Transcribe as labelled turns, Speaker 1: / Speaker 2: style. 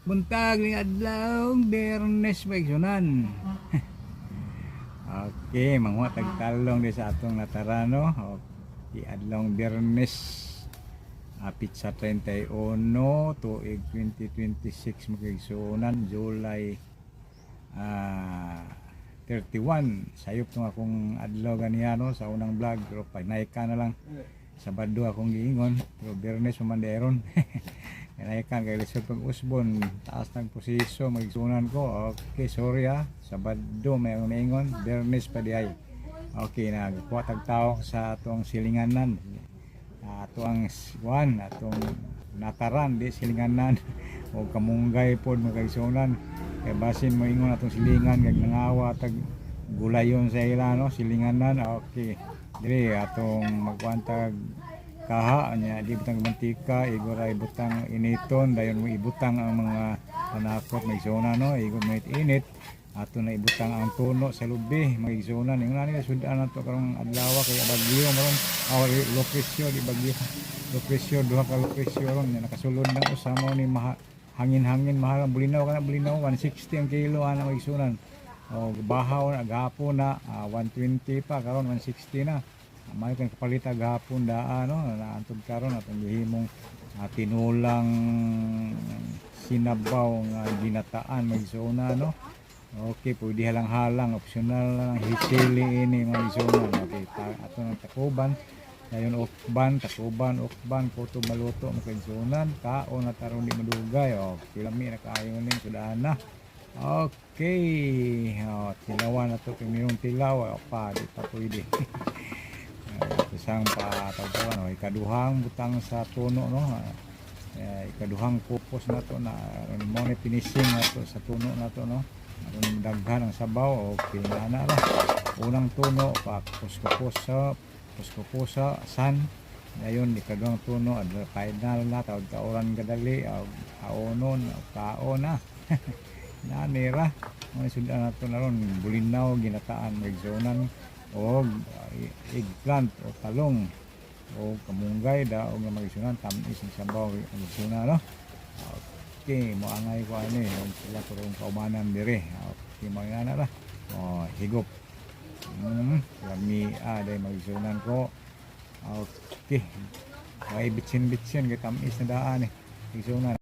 Speaker 1: Buntag ning adlaw Biyernes, mga igsunan. Okay, manguha tag talong di sa atong natarano. Okay, adlaw Biyernes. Petsa 31 tuig 2026, mga igsunan, July 31. Sayop tong akong adlaw ganiano sa unang vlog, pero pag naika na lang, Sabado akong giingon, pero Biyernes man deron. Kanaykan kay lisod pag usbon, taas ng proseso, mga igsunan ko. Okay, sorry ha. Sabado may akong naingon, Biyernes pa di ay. Okay, nagkuha tag tawong sa atong silinganan. Ato ang kuan, atong nataran di silinganan o kamunggay pod, mga igsunan. Kay basin mo ingon atong silingan kag nangawa tag gulayon sa ila, no, silinganan. Okay. Diri atong magkuan tag kaha nya, di butang mantika, igora ibutang initon, dayon mo ibutang ang mga panakot, mga igsunan, no. Igo may init, ato na ibutang ang tuno sa lubi, mga igsunan. Ingon ani sudan nato karong adlaw kay bagyo maron, aw low pressure, di bagyo, low pressure, duha ka low pressure ron nya, nakasulod na usa mo ni maha, hangin-hangin, mahal ang bulinaw kana, bulinaw 160 ang kilo ana, mga igsunan. O bahaw na gahapon na 120 pa, karon 160 na. May kang kapalit gahapon daa, no, naantod karon atong gihimong tinulang sinabaw nga ginataan, mga igsunan, no. Okay, pwede halang-halang, optional lang hisili ini, mga igsunan. Okay, ato ng takuban. Dayon ukban, takuban, ukban, kuto maluto, mga igsunan. Kaon na tarong di madugay. Okay, lami na kaayo ning sudan na. Okay, oh, tilawan na to, mayroong tilaw, oh, pa, di pa pwede. Isang pa tawag, no, ikaduhang butang sa tuno, no. Ikaduhang kupos na to na mo ni finishing na to sa tuno na to, no. Aron daghan ang sabaw, okay na na lah. Unang tuno pa kusko-kusa, kusko-kusa san. Dayon ikaduhang tuno ad final na, tawag kauran kadali, aonon, kaon na. Nanira mga sudan nato na ron bulinaw ginataan, mga igsunan, o eggplant o talong o kamunggay da o nga, mga igsunan, tamis ang sabaw, mga igsunan, no. Okay, moangay ko ani og sila kurong kaumanan dire. Okay, mga na ra, oh, higop, lami day, mga igsunan ko. Okay, ay bitsin bitsin kay tamis na daan eh, igsunan.